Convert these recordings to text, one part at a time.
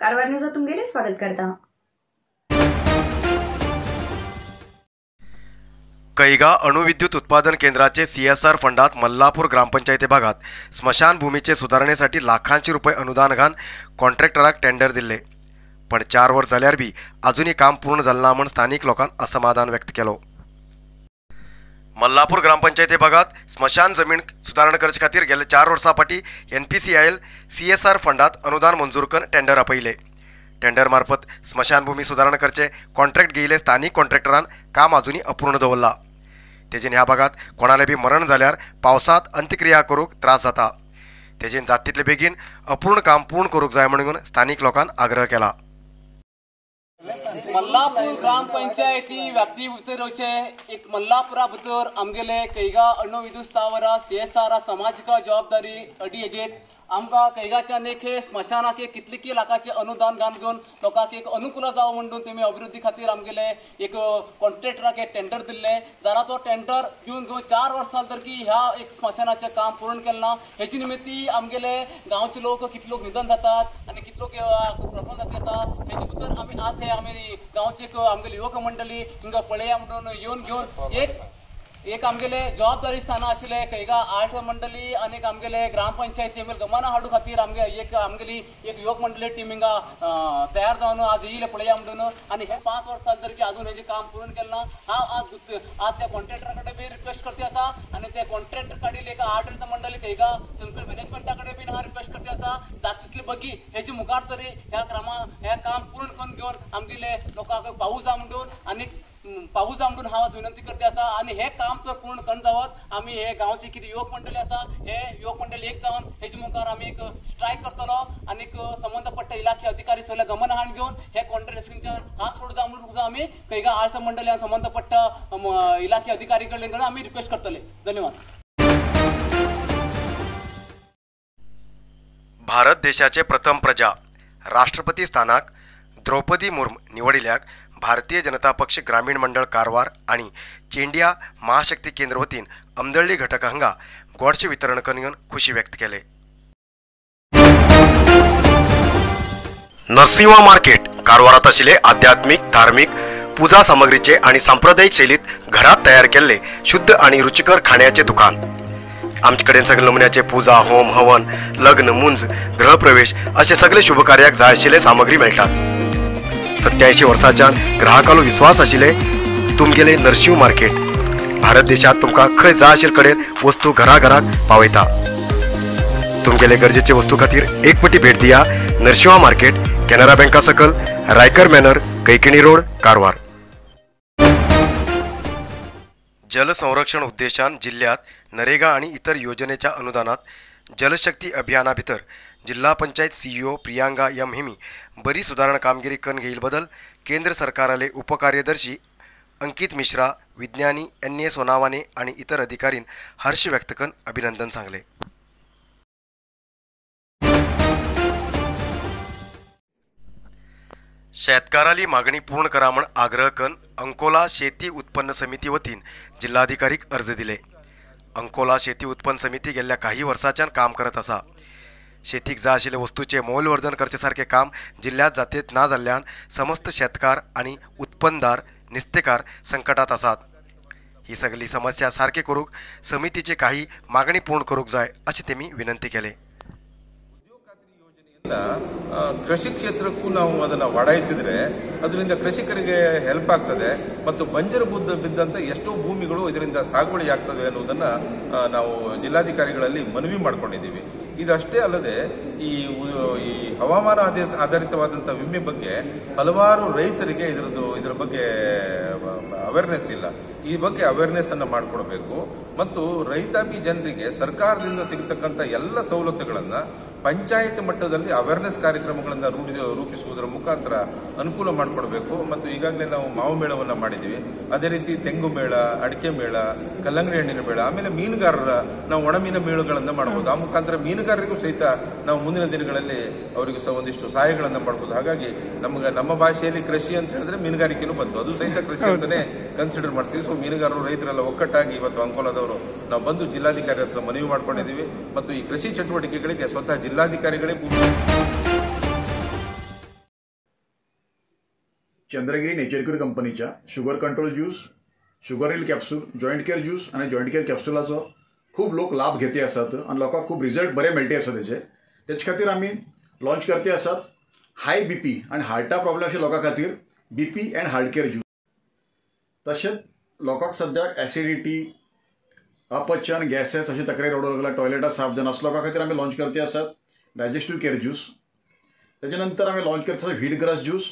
कारवार न्यूजात तुमगेले स्वागत करता। कैगा अणुविद्युत उत्पादन केंद्राचे सीएसआर फंडात मल्लापूर ग्रामपंचायती भागात स्मशानभूमीचे सुधारणेसाठी लाखांचे रुपये अनुदान घान कॉन्ट्रॅक्टराक टेंडर दिले, पण 4 वर्ष जाल्यार बी अजूनही काम पूर्ण झालं ना म्हण स्थानिक लोकांनी असमाधान व्यक्त केलो। मल्लापूर ग्रामपंचायती भागात स्मशान जमीन सुधारणा करचे खातीर गेले 4 वर्सां फाटीं एनपीसीआयएल सीएसआर फंडात अनुदान मंजूर करून टेंडर आपयले। टेंडर मार्फत स्मशानभूमी सुधारणा करचे कॉन्ट्रॅक्ट घेयले स्थानिक कॉन्ट्रॅक्टरान काम अजूनही अपूर्ण दवरला। तेजेन ह्या भागात कोणाले बी मरण जाल्यार पावसात अंत्यक्रिया करूंक त्रास जाता। तेजेन जात तितले बेगीन अपूर्ण काम पूर्ण करूंक जाय म्हणून स्थानिक लोकांनी आग्रह केला। मल्लापूर ग्रामपंचायती व्याप्ती भितर वचचे एक मल्लापुरा भितर आमगेले कैगा अणुविद्युत स्थावरा सीएसआर समाजिक जबाबदारी अडी हेजेर आमकां कैगाच्यान एक हे स्मशानाक एक कितले लाखाचे अनुदान घालून घेवन लोकांक एक अनुकूल जावं म्हणून तेमी अभिवृद्धी खातीर आमगेले एक कॉन्ट्रॅक्टराक एक टेंडर दिल्ले। जाल्यार तो टेंडर दिवन घेवन 4 वर्सां जाली की ह्या एक स्मशानाचें काम पूर्ण केलें ना। हेजे निमित्ती आमगेले गांवचे लोक कितले लोक निधन जातात आनी कितले लोक प्रॉब्लम जाता आसा हेजे भितर आमी आज हे आमी गांवचे एक आमगेले युवक मंडळी हिंगा पळया म्हणून येवन घेवन एक एक आमगेले जबाबदारी स्थानां आशिल्ले कैगा आर्ट मंडळी आनी एक आमगेले ग्रामपंचायती गमना हाडू खातीर आमगे एक आमगेली एक युवक मंडळी टीम हिंगा तयार जावन आज येयले पळया म्हणून आनी हे 5 वर्सां जाली की अजून हेजें काम पूर्ण केलें ना। हांव आज आज त्या कॉन्ट्रॅक्टरा कडेन बी रिक्वेस्ट करते आसा आनी त्या कॉन्ट्रॅक्टर काडील एक आडळीत मंडळी कैगा थंयसर मॅनेजमेंटा कडेन बी हांव रिक्वेस्ट करते आसा जाता तितले बगी हेजे मुखार तरी ह्या क्रमा हे काम पूर्ण करून घेवन आमगेले लोकांक पावूं जाय म्हणून आनी पावूं जाय म्हणून हांव आज विनंती करते आसा। आनी हे काम तर पूर्ण करून जावत आमी हे गांवची कितें युवक मंडळी आसा हे युवक मंडळी एक जावन हेजे मुखार आमी एक स्ट्रायक करतलो आनी संबंदपट्ट इलाखे अधिकारी सगळे गमन हाडून घेवन हे कॉन्ट्रॅक्टरांच्यान हात सोडूं जाय म्हणून आमी कैगा आर्ट मंडळी संबंदपट्ट इलाखे अधिकारी कडल्यान आमी रिक्वेस्ट करतले। धन्यवाद। भारत देशाचे प्रथम प्रजा राष्ट्रपती स्थानाक द्रौपदी मुर्मू निवडिल्याक भारतीय जनता पक्ष ग्रामीण मंडळ कारवार आणि चेंडिया महाशक्ती केंद्र वतीन अमदळ्ळी घटक हांगा गोडशे वितरण करून खुशी व्यक्त केले। नरसिंहा मार्केट कारवारात आशिल्ले आध्यात्मिक धार्मिक पूजा सामग्रीचे आणि सांप्रदायिक शैलीत घरात तयार केल्ले शुद्ध आणि रुचिकर खाण्याचे दुकान। आमचे कडेन सगळे नमुन्याचे पूजा होम हवन लग्न मुंज गृहप्रवेश असे सगळे शुभकार्याक जाय आशिल्ले सामग्री मेळटात। 87 वर्सांच्यान ग्राहकालो विश्वास आशिल्ले तुमगेले नरसिंह मार्केट भारत देशात तुमकां खंय जाय आशिल्ले कडेन वस्तू घराघराक पावयता। तुमगेले गरजेचे वस्तू खातीर एक पटी भेट दिया नरसिंहा मार्केट, केनरा बँका सकल, रायकर मॅनर, कैकिणी रोड, कारवार। जल संरक्षण उद्देशान जिल्ह्यात नरेगा आणि इतर योजनेच्या अनुदानात जलशक्ती अभियाना भितर जिल्हा पंचायत सीईओ प्रियांका एम हेमी बरी सुधारणा कामगिरी करून घेईल बदल केंद्र सरकाराले उपकार्यदर्शी अंकित मिश्रा, विज्ञानी एन ए सोनावाने आणि इतर अधिकारीं हर्ष व्यक्त करून अभिनंदन सांगले। शेतकाराली मागणी पूर्ण करा म्हण आग्रह करून अंकोला शेती उत्पन्न समिती वतीन जिल्हाधिकारीक अर्ज दिले। अंकोला शेती उत्पन्न समिती गेल्या काही वर्सांच्यान काम करत आसा। शेतीक जाय आशिल्ले वस्तूचे मोलवर्धन करचे सारखे काम जिल्ह्यात जातेत ना जाल्ल्यान समस्त शेतकार आनी उत्पन्नदार नुस्तेकार संकटात आसात। ही सगळी समस्या सारकी करूंक समितीचे काही मागणी पूर्ण करूंक जाय अशी तेमी विनंती केले। ಕೃಷಿ ಕ್ಷೇತ್ರಕ್ಕೂ ನಾವು ಅದನ್ನು ವಡಾಯಿಸಿದರೆ ಅದರಿಂದ ಕೃಷಿಕರಿಗೆ ಹೆಲ್ಪ್ ಆಗ್ತದೆ ಮತ್ತು ಬಂಜರು ಬಿದ್ದಂಥ ಎಷ್ಟೋ ಭೂಮಿಗಳು ಇದರಿಂದ ಸಾಗುವಳಿ ಆಗ್ತದೆ ಅನ್ನೋದನ್ನು ನಾವು ಜಿಲ್ಲಾಧಿಕಾರಿಗಳಲ್ಲಿ ಮನವಿ ಮಾಡಿಕೊಂಡಿದ್ದೀವಿ. ಇದಷ್ಟೇ ಅಲ್ಲದೆ ಈ ಈ ಹವಾಮಾನ ಆಧಾರಿತವಾದಂಥ ವಿಮೆ ಬಗ್ಗೆ ಹಲವಾರು ರೈತರಿಗೆ ಇದರ ಬಗ್ಗೆ ಅವೇರ್ನೆಸ್ ಇಲ್ಲ. ಈ ಬಗ್ಗೆ ಅವೇರ್ನೆಸ್ ಅನ್ನು ಮಾಡಿಕೊಡ್ಬೇಕು ಮತ್ತು ರೈತಾಪಿ ಜನರಿಗೆ ಸರ್ಕಾರದಿಂದ ಸಿಗತಕ್ಕಂಥ ಎಲ್ಲ ಸವಲತ್ತುಗಳನ್ನು ಪಂಚಾಯತ್ ಮಟ್ಟದಲ್ಲಿ ಅವೇರ್ನೆಸ್ ಕಾರ್ಯಕ್ರಮಗಳನ್ನು ರೂಪಿಸುವುದರ ಮುಖಾಂತರ ಅನುಕೂಲ ಮಾಡಿಕೊಡ್ಬೇಕು. ಮತ್ತು ಈಗಾಗಲೇ ನಾವು ಮಾವು ಮೇಳವನ್ನು ಮಾಡಿದ್ದೀವಿ. ಅದೇ ರೀತಿ ತೆಂಗು ಮೇಳ, ಅಡಿಕೆ ಮೇಳ, ಕಲ್ಲಂಗಡಿ ಹಣ್ಣಿನ ಮೇಳ, ಆಮೇಲೆ ಮೀನುಗಾರರ ನಾವು ಒಣಮೀನ ಮೇಳಗಳನ್ನು ಮಾಡ್ಬೋದು. ಆ ಮುಖಾಂತರ ಮೀನುಗಾರರಿಗೂ ಸಹಿತ ನಾವು ಮುಂದಿನ ದಿನಗಳಲ್ಲಿ ಅವರಿಗೂ ಸಹ ಒಂದಿಷ್ಟು ಸಹಾಯಗಳನ್ನು ಮಾಡ್ಬೋದು. ಹಾಗಾಗಿ ನಮಗೆ ನಮ್ಮ ಭಾಷೆಯಲ್ಲಿ ಕೃಷಿ ಅಂತ ಹೇಳಿದ್ರೆ ಮೀನುಗಾರಿಕೆನೂ ಬಂತು, ಅದು ಸಹಿತ ಕೃಷಿ ಅಂತಲೇ ಕನ್ಸಿಡರ್ ಮಾಡ್ತೀವಿ. ಸೊ ಮೀನುಗಾರರು ರೈತರೆಲ್ಲ ಒಕ್ಕಟ್ಟಾಗಿ ಇವತ್ತು ಅಂಕೋಲಾದವರು ನಾವು ಬಂದು ಜಿಲ್ಲಾಧಿಕಾರಿ ಹತ್ರ ಮನವಿ ಮಾಡ್ಕೊಂಡಿದ್ದೀವಿ. ಮತ್ತು ಈ ಕೃಷಿ ಚಟುವಟಿಕೆಗಳಿಗೆ ಸ್ವತಃ ಜಿಲ್ಲಾಧಿಕಾರಿಗಳೇ चंद्रगिरी नेचर क्यूर कंपनीच्या sugar control juice, sugar heal capsule, joint care juice आनी जॉयंट केअर कॅप्सुलाचो खूब लोक लाभ घेते आसात आनी लोकांक खूब रिजल्ट बरे मेळटे आसा तेजे. तेचे खातीर आमी लॉन्च करते आसात हाय बीपी आनी हार्टा प्रॉब्लेम अशे लोकां खातीर BP and heart care juice. तशेंच लोकांक सद्याक एसिडिटी, अपचन, गॅसेस अशी तक्रारी वाडूंक लागला, टॉयलेटां साफ जायना, असो लोकां खातीर आमी लॉन्च करते आसात डायजेस्टीव केअर ज्यूस. तेजे नंतर आमी लॉन्च करते आसात व्हीट ग्रास ज्यूस,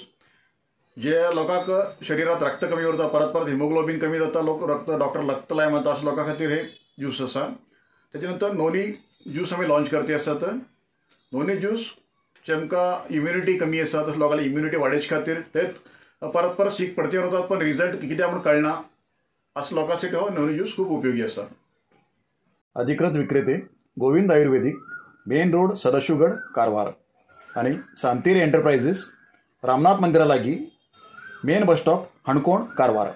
जे लोकांक शरिरांत रक्त कमी उरता, परत परत हिमोग्लोबीन कमी जाता, लोक रक्त डॉक्टर रक्त लाय म्हणटा, अशा लोकां खातीर हे ज्यूस आसा. तेजे नंतर नोनी ज्यूस आमी लॉन्च करते आसात. नोनी ज्यूस जेमकां इम्युनिटी कमी आसा तशें लोकांली इम्युनिटी वाडोवचे खातीर ते परत परत सीक पडते उरतात पण रिजल्ट कित्याक म्हूण कळना, असो लोकांसाठी हो नोनी ज्यूस खूब उपयोगी आसा. अधिकृत विक्रेते Govind Ayurvedic, main road, Sadashivgad, Karwar आनी सांतेरी एंटरप्राइजेस, रामनाथ मंदिरा लागीं, main bus stop, Canacona, Karwar.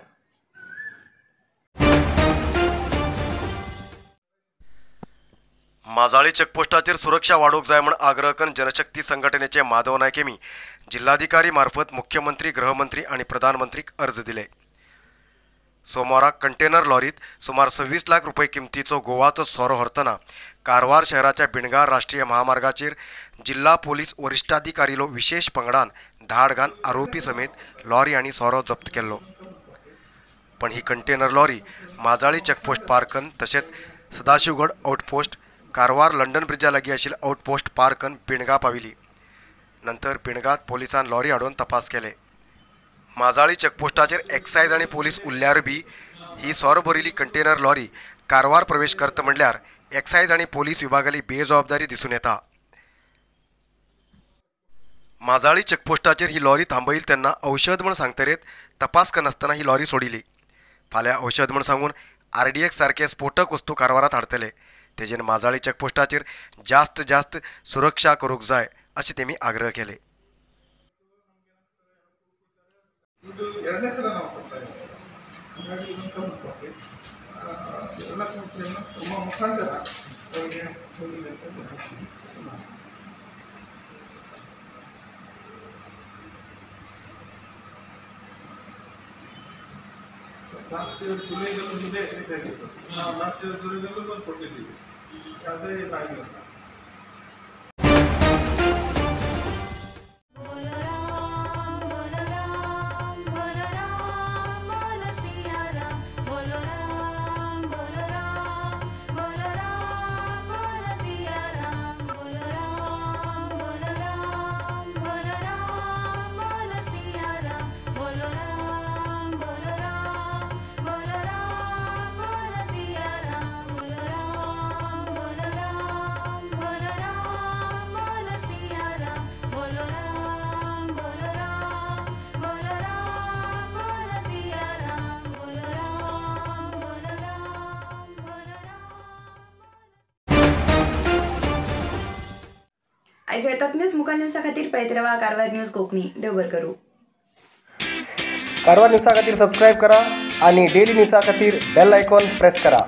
Majali चेकपोस्टाचेर सुरक्षा वाडोवंक जाय म्हूण आग्रह करून जनशक्ती संघटनेचे माधव नायक हेमी जिल्हाधिकारी मार्फत मुख्यमंत्री, गृहमंत्री आनी प्रधानमंत्रीक अर्ज दिले. सोमवाराक कंटेनर लॉरीत सुमार 26 लाख रुपये किमतीचो गोवाचो सोरो व्हरतना कारवार शहराच्या बिणगार राष्ट्रीय महामार्गाचेर जिल्हा पोलीस वरिश्ठाधिकारीलो विशेष पंगडान धाड घालून आरोपी समेत लॉरी आनी सोरो जप्त केल्लो. पण ही कंटेनर लॉरी माजाळी चेकपोस्ट पार करून तशेंच Sadashivgad outpost, Karwar London Brezza लागीं आशिल्ले आउटपोस्ट पार करून बिणगा पाविली. नंतर बिणगात पोलिसान लॉरी हाडून तपास केले. माजाळी चेकपोस्टाचेर एक्सायज आनी पोलीस उरल्यार बी ही सोरो भरिल्ली कंटेनर लॉरी कारवार प्रवेश करता म्हणल्यार एक्सायज आनी पोलीस विभागाली बेजबाबदारी दिसून येता. माजाळी चेकपोस्टाचेर ही लॉरी थांबयली तेन्ना औषध म्हूण सांगतरेत तपास करनासतना ही लॉरी सोडिली. फाल्यां औषध म्हूण सांगून RDX सारके स्फोटक वस्तू कारवारात हाडटले. तेजेन माजाळी चेकपोस्टाचेर जास्त जास्त सुरक्षा करूंक जाय अशें तेमी आग्रह केले. ಇದು ಎರಡನೇ ಸಲ ನಾವು ಕೊಡ್ತಾ ಇದ್ದೀವಿ, ಹಾಗಾಗಿ ಇದನ್ನು ತಂದು ಕೊಟ್ಟು ಎಲ್ಲ ಸಂಸ್ಥೆಯನ್ನು ತುಂಬ ಮುಖಾಂತರ ಅವರಿಗೆ ಹೋಗಲಿ ಅಂತ. ಲಾಸ್ಟ್ ಇಯರ್ ಜುಲೈದಲ್ಲೂ ಇದೇ ರೀತಿಯಾಗಿತ್ತು. ನಾವು ಲಾಸ್ಟ್ ಇಯರ್ ಜುಲೈದಲ್ಲೂ ಬಂದು ಕೊಟ್ಟಿದ್ದೀವಿ, ಯಾವುದೇ ಇದಾಗಿಲ್ಲ. आयज येतात न्यूज मुखार न्यूजा खातीर पळयत रावा कारवार न्यूज कोंकणी. देव बरें करूं. कारवार न्यूजा खातीर सबस्क्रायब करा आणि डेली न्यूजा खातीर बेल आयकॉन प्रेस करा.